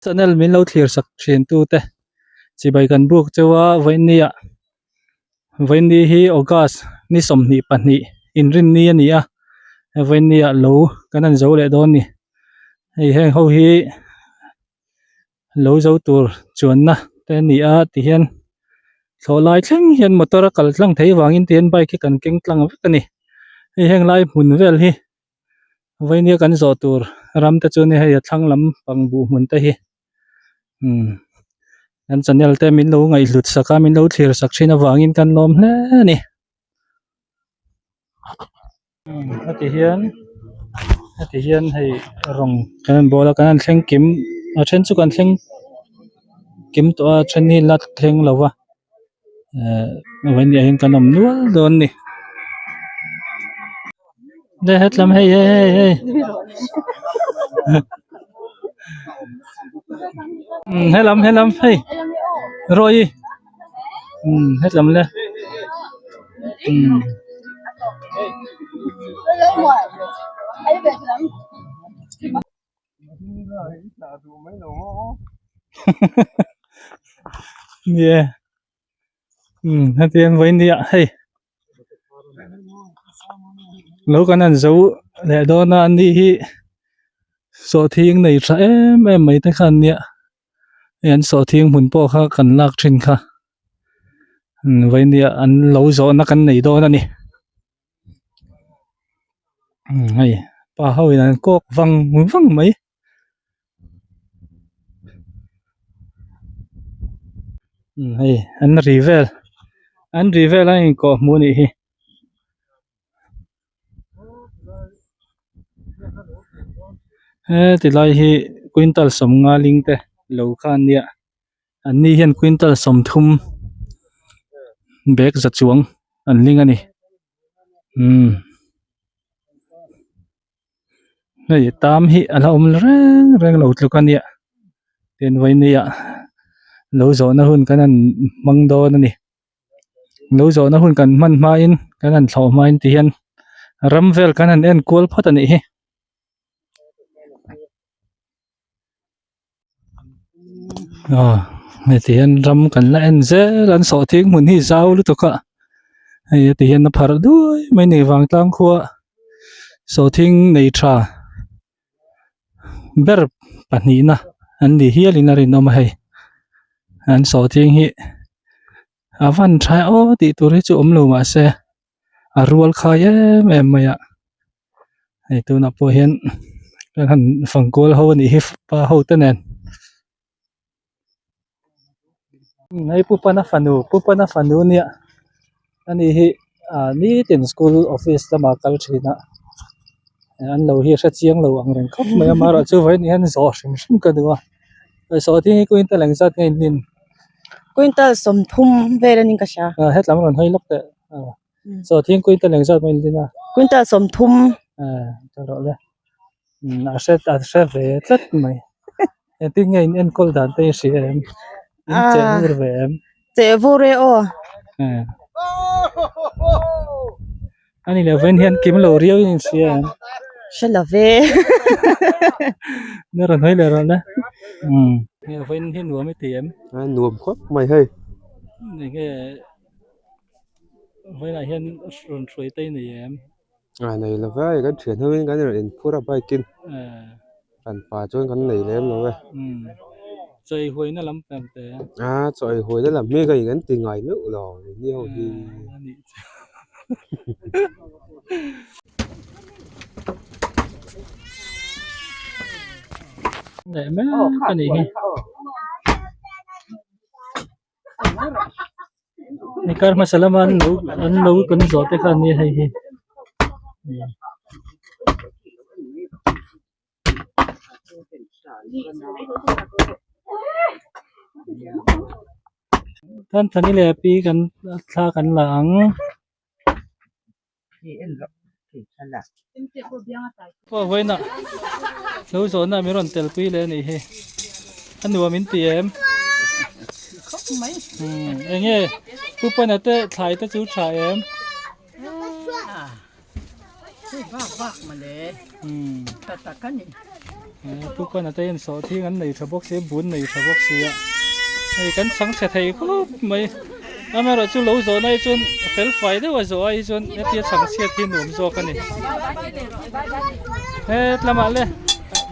Channel min lo thlir sak thin tu te chibai kan buk cheu a vawinia vawiini hi August ni 22 inrinni a ni a vawinia lo kan han zo leh dawn a ni hei heng ho hi lo zo tur chuanna te a ni a tihian thlawh lai thleng hian motor a kal tlang theih avangin tihian bike hi kan keng tlang vek a ni hei heng lai hmun vel hi. Vainia kan zawh tur ram te chu ni hei a thlang lam pang buh hmun te hi umm kan channel te min lo ngaihhlut sak a min lo thlir sak thin avangin kan lawm hle a ni umm heti hian heti hian hei rawng kan han bawl a kan han thleng kim a then chu kan thleng kim tawh a a then hi la thleng lo va. Eh vainia hian kan awm nual dawn a ni le hetlam hei hei hei hei umm helam helam hei rawih umm hetlam le umm. Nie umm hetiang vawinia hei lo kan han zo leh dawn a ani hi sawhthing nei tha em em mai te kha an nia hei an sawhthing hmun pawh kha kan lak thin kha vawinia an lo zawhna kan nei dawn a ni. Hei pa ho in an kawk vang vang mai hei an ri vel an ri vel a inkawh hmuh a nih hi. He tilai hi quintal sawmnga ling te lo kha an nia. An ni hian quintal 30 bag za chuang an ling a ni umm hei tam hi a la awm reng reng lo tluk a nia tin vawinia lo zawhna hun kan han hmang dawn a ni lo zawhna hun kan hman hmain kan han thlawh hmain ti hian ram vel kan han en kual phawt a nih hi. Aw heti hian ram kan la en zel an sawhthing hmun hi zau lutuk a hei heti hian a pharh duai mai a ni vangtlang khua sawhthing nei tha ber pahnihna an ni hialin a rinawm a hei an sawhthing hi a van tha aw tih tur hi chu awm lo mahse. a rual khai em em mai a hei tunah pawh hian kan han fang kual ho anih hi pa ho te nen hei pu pana fanu pu pana fanu nia ani hi ah nitin school office lamah a kal thin a an lo hi hre chiang lo ang reng khawp mai a amaherawhchu vawiin hian zawh hrim hrim ka duh a sawhthing hi quintal engzat nge in nin. Quintal 30 vel anin ka hria. Ah hetlam rawn hawi lawk teh. So thing quintal engzat mai in a. Quintal 30. Eh ta rawh le. A hre a hre ve tlat mai. Engtin nge in enkawl dan te i hria em? In cheh vur ve em? Cheh vur e aw. Eh. Ani leh vawiin hian kim lo riau in inhria em? Hre lo ve. Na rawn hawi leh rawh le. Umm. Nge vawiin hi nuam i ti em? A nuam khawp mai hei. Enge vawiinah hian rawn hruai te i nei em? A nei lo ve, kan thian ho in kan rawn inphur a bike in. Kan pa chuan kan nei lem lo e. Umm. Chawi huaina lam peng te. A chawi huaina lam hi ka kan ti ngai meuh lo ni ho hi. Leh mek a nih hi. Ni kar hmasa lama an lo an lo kan zawh te kha an nia hei hi. Tan thani leh pi kan thla kan la ang. Aw vawiinah lo zawhna min rawn tel pui leh a nih hi a nuam in ti em umm eng nge pu pana te thlai te chu tha em Pu Pana te hian sawhthing an nei tha bawk si a bun nei tha bawk si a hei kan chhang chhe thei khawp mai amaherawhchu lo zawh na hi chuan fel fai deuh a zawh ai hi chuan hetia chhang chhiat hi nuam zawk a ni het lamah le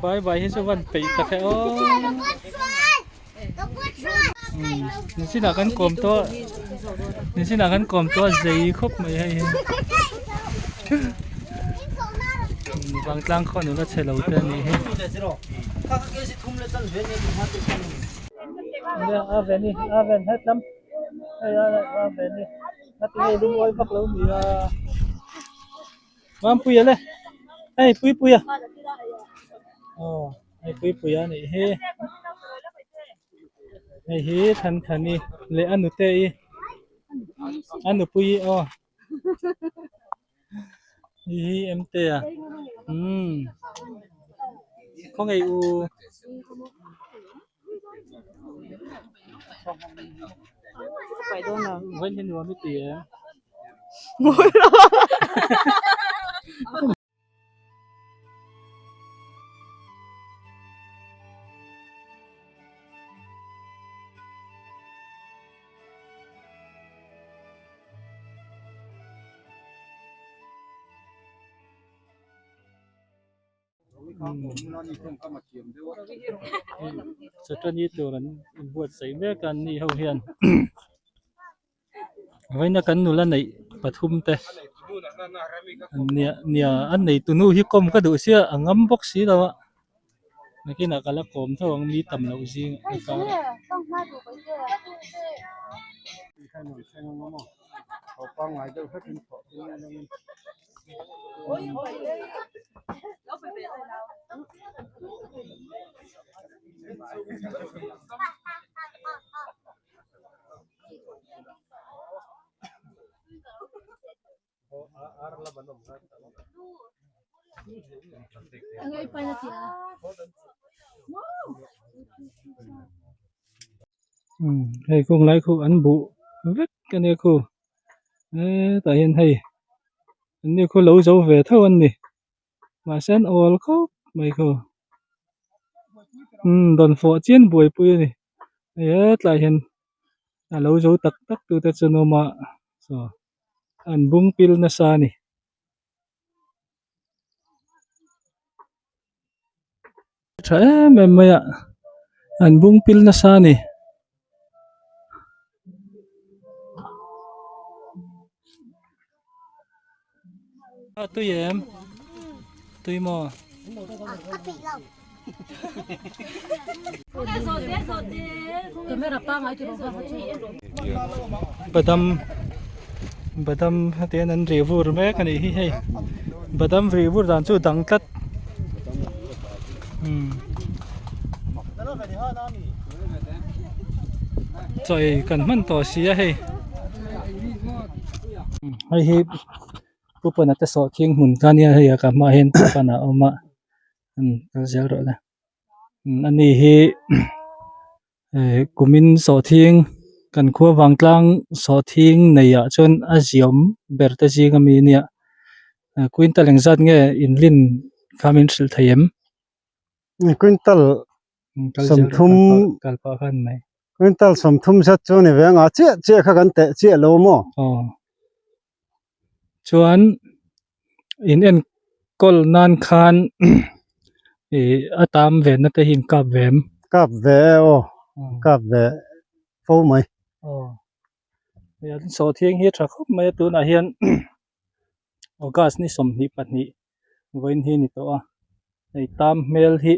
bai bai hi chu van peih tak e aw nichinah kan kawm tawh nichinah kan kawm tawh a zei khawp mai hei hi vangtlang khaw nula chhe lo te a nih hi a ven hi a ven het lam hei a ven hi a ti hei lungawi vak lo ni a. Mampuia le hei Puipuia aw hei Puipuia a nih hi hei hi Thanthani leh a nute i a nupui aw hei hi Emtea umm khawngaih u. Vawiin hi nuam i ti em? Chawhni tur an inbuatsaih mek a anni ho hian vawiina kan nula neih pathum te nia nia a neitu nu hi kawm ka duh sia a ngam bawk si lo a nakinah ka la kawm tho ang mi tam loh zing a kar ah. Hei kawng lai khu an buh vek a nia khu hetah hian hei an ni khu lo zo ve tho an ni mahse an awl khawp mai khu umm dawn fawh chian buaipui a ni hei hetlaiah hian a lo zo tak tak tu te chu an awm a saw an bung pil nasa a ni. Tha em em mai a an bung pil nasa a ni. A tui em tui maw. Badam badam hetiang an rih vur mek a nih hi hei badam rih vur dan chu dang tlat umm chaw ei kan hman tawh si a hei hei hi pu pana te sawhthing hmun kha ania hei a ka hmaah hian pu pana a awm a. Kal zel rawh le ani hi kumin sawhthing kan khua vangtlang sawhthing nei ah chuan a ziawm ber te zing ami ania quintal engzat nge inlin kha min hrilh thei em? Quintal sawmthum kal pah khan mai quintal sawmthum zat chu ani ve anga chiah chiah kha kan teh chiah lo maw? Aw Chuan in enkawl nan khan ih a tam ve na te hi in kap ve em? Kap ve e aw, kap ve fo mai. Aw, hei an sawhthiang hi a tha khawp mai a tunah hian August ni 22 vawiin hi a ni tawh a, hei tam hmel hi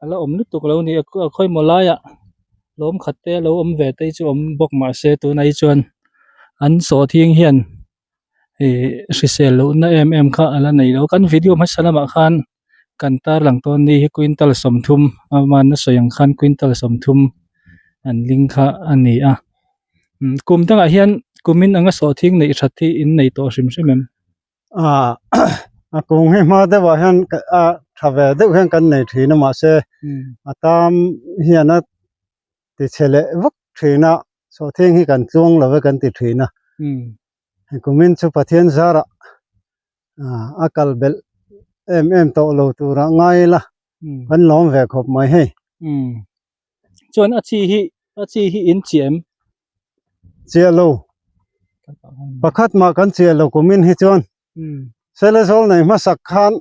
a la awm lutuk lo a ni a khawimaw laiah lawm khat te a lo awm ve te hi chu awm bawk mah se tunah hi chuan an sawhthiang hian ih hrisel lohna em em kha a la nei lo kan video hmasa lamah khan kan tarlang tawn ni hi quintal 30 aman a sawi ang khan quintal 30 an ling kha a ni a kum dangah hian kumin anga sawhthiang neih that hi in nei tawh hrim hrim em. Ah a kung hi hma deuh ah hian a tha ve deuh hian kan nei thin a mahse a tam hian a ti chhe leh vak thin a sawhthing hi kan tluang lo e kan ti thin a kumin chu Pathian zarah ah a kal belh em em tawh lo turah ngai ila. Kan lawm ve khawp mai hei. Chuan a chi hi a chi hi in chiah em? Chiah lo. Pakhat mah kan chiah lo kumin hi chuan Selezawl nei hmasak khan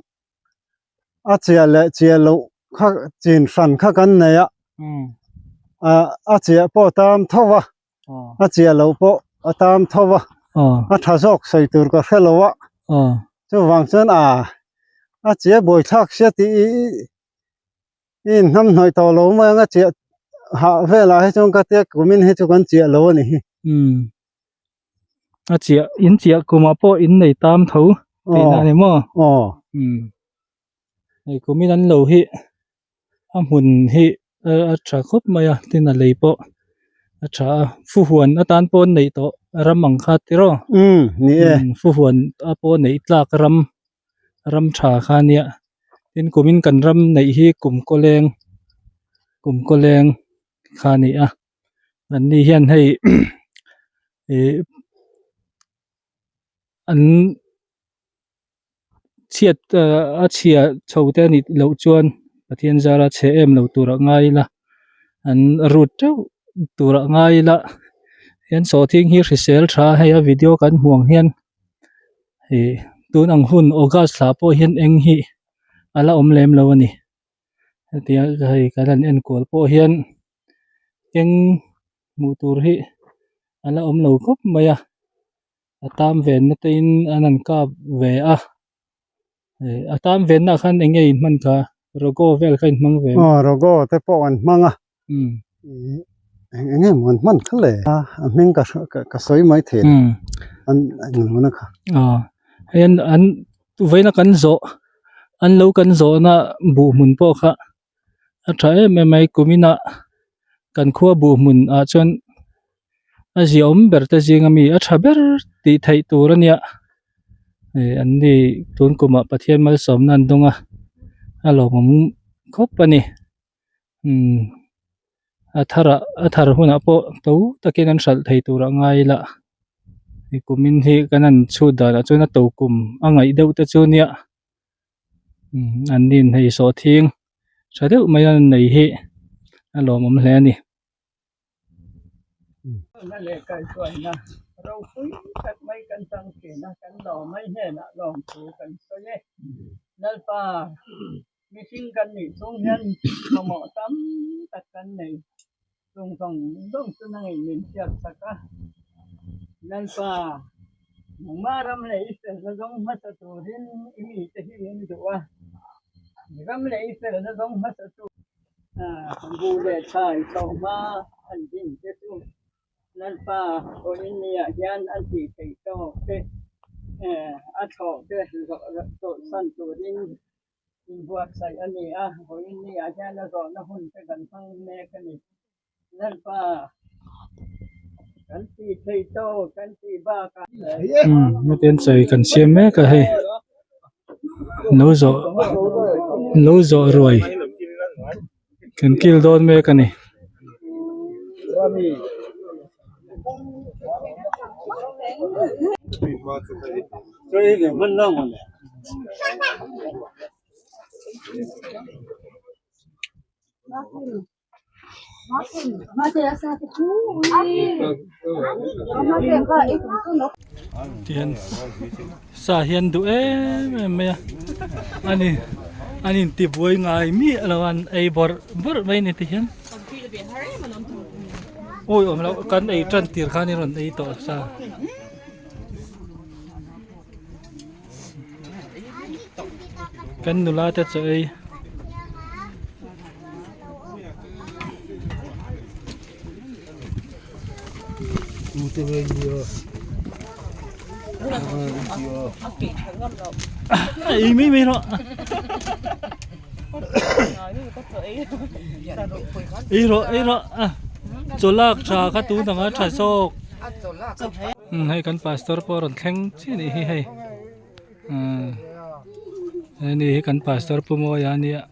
a chiah leh chiah loh kha chin hran kha kan nei a, a chiah pawh a tam tho va, a chiah loh pawh a tam tho va, a tha zawk sawi tur ka hre lo a, chuvang chuan a a chiah buai thlak sia tih i i inhnamhnawih tawh lo mai ang a chiah hah velah hi chuan ka tia kumin hi chu kan chiah lo a ni hi. A chiah in chiah kumah pawh in nei tam tho tihna a ni maw aw hei kumin an lo hi a hmun hi a tha khawp mai a tin a lei pawh a tha a fuhuan atan pawh an neih tawh ram ang kha tiraw ni e fuhuan a pawh neih tlak ram ram tha kha a nia tin kumin kan ram neih hi kum kawleng kum kawleng kha a ni a. An ni hian hei ih an chhiat a chhia chho te a nih loh chuan Pathian zara chhe em lo turah ngai ila an rut teuh turah ngai ila hian sawhthing hi hrisel tha a hei a video kan hmuh ang hian ih tun ang hun august thla pawh hian eng hi a la awm lem lo a ni. Hetiang hei kan han enkual pawh hian eng hmuh tur hi a la awm lo khawp mai a a tam venna te in an han kap ve a ih a tam venna ah khan eng nge in hman kha rogo vel kha in hmang ve aw rogo te pawh an hmang a ih eng eng nge maw an hman kha le a hming ka ka sawi mai thei an englo na kha aw hei an an vawiina kan zawh an lo kan zawhna buh hmun pawh kha a tha em em mai kumin ah kan khua buh hmun ah chuan a ziaawm ber te zing ami a tha ber tih theih tur a nia ih an ni tun kum ah Pathian malsawmna an dawng a a lawmawm khawp a ni umm a thar ah a thar hunah pawh to takin an hralh thei tur a ngai ila hei kumin hi kan han chhut danah chuan a to kum a ngaih deuh te chu nia umm an nin hei sawhthing tha deuh mai a nei hi a lawmawm hle a ni. Mihring kan nih chung hian mamawh tam tak kan nei. Chung zawng zawng chu nangin min hriat sak a. Lalpa, nangmah ram leh i felna zawng hmasa turin i mite hi min duh a. Ram leh i felna zawng hmasa tu buh leh thlai thlawhhma an din te chu Lalpa pawhin niah hian an tih theih tawk te, a thlawh te chawlhsan turin inbuatsaih a ni a, vawiin niah hian a zawhna hun te kan hmang mek a ni. Lalpa kan tih theih tawk kan tih bakah. Hetiang chawi kan siam mek a hei lo zawh lo zawh ruai. Kan kil dawn mek a ni. Tihian sa hian duh em em mai a ani an intibuai ngai miah lo a an ei bawrh bawrh mai a ni tihian awi awm loh kan ei tan tir khan i rawn ei tawh sa. Kan nula te chaw ei. Ei mai mai rawh. Ei rawh ei rawh chaw lak tha kha tun anga tha zawk. Hei kan pastor pawh a rawn thleng chiah a nih hi hei hei hi kan pastor pu Mawia a nia.